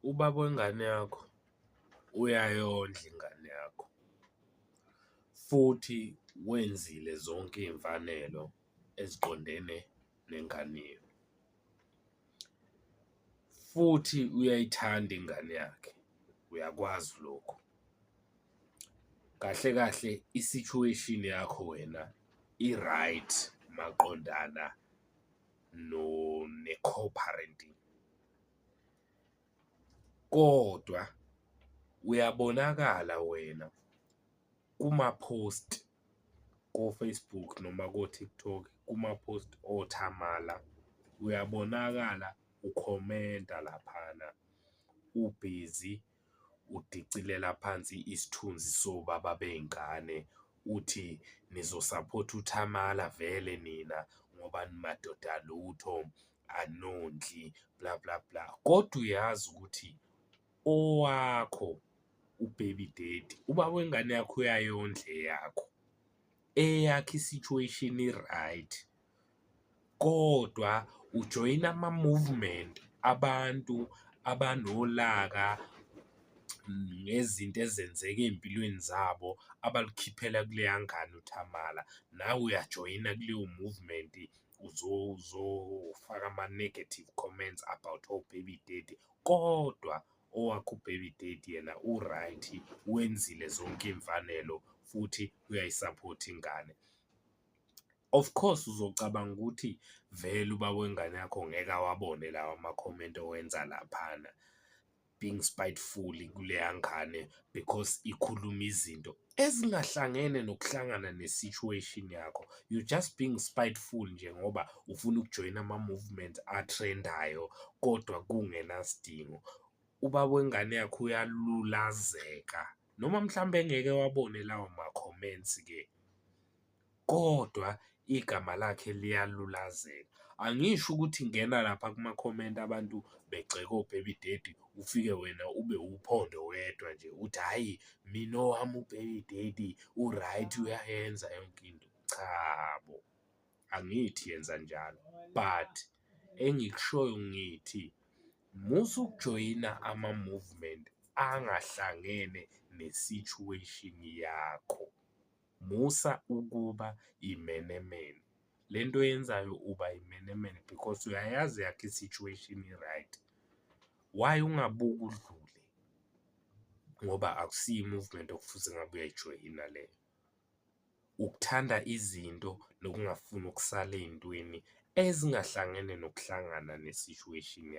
Ubaba wengane yakho uyayondla ingane yakho futhi wenzile zonke iy'mfanelo eziqondene nengane yenu, futhi uyayithanda ingane yakhe uyakwazi lokho. Kahle kahle i-situation yakho wena i-right maqondana ne-co-parenting kodwa uyabonakala wena kuma-post ko-Facebook noma ko-TikTok kuma-post oThamala uyabonakala ukhomenta laphana ubhizi udicilela phansi isithunzi sobaba bey'ngane uthi nizosaphotha uThamala vele nina ngoba nimadoda lutho anondli bla bla bla. Kodwa uyazi ukuthi owakho u-baby daddy, ubaba wengane yakho uyayondla eyakho, eyakho i-situation i-right kodwa ujoyina ama-movement abantu abanolaka ngezinto ezenzeka ey'mpilweni zabo abalukhiphela kuleya ngane uThamala. Nawe uyajoyina kuleyo movement uzofaka ama-negative comments about o-baby daddy kodwa owakho u-baby daddy yena u-right, wenzile zonke iy'mfanelo futhi uyayisaphotha ingane. Of course uzocabanga ukuthi vele ubaba wengane yakho ngeke awabone lawa amakhomenti owenza laphana being spiteful kuleya ngane because ikhuluma izinto ezingahlangene nokuhlangana ne-situation yakho. You just being spiteful nje ngoba ufuna ukujoyina ama-movement a-trend-ayo kodwa kungenasidingo. Ubaba wengane yakho uyalulazeka noma mhlawumbe engeke ewabone lawo ma-comments-ke kodwa igama lakhe liyalulazeka. Angisho ukuthi ngena lapha kuma-comment abantu begxeka o-baby daddy ufike wena ube uphondo wedwa nje uthi hhayi mina owami u-baby daddy u-right uyayenza yonke into. Cha bo, angithi yenza njalo but engikushoyo ngithi musa ukujoyina ama-movement angahlangene ne-situation yakho. Musa ukuba imenemene, le nto oyenzayo uba imenemene because uyayazi eyakho i-situation i-right. Why ungabuki udlule ngoba akusiyo i-movement okufuze ngabe uyayijoyina leyo. Ukuthanda izinto nokungafuni ukusala ey'ntweni ezingahlangene nokuhlangana ne-situation yakho.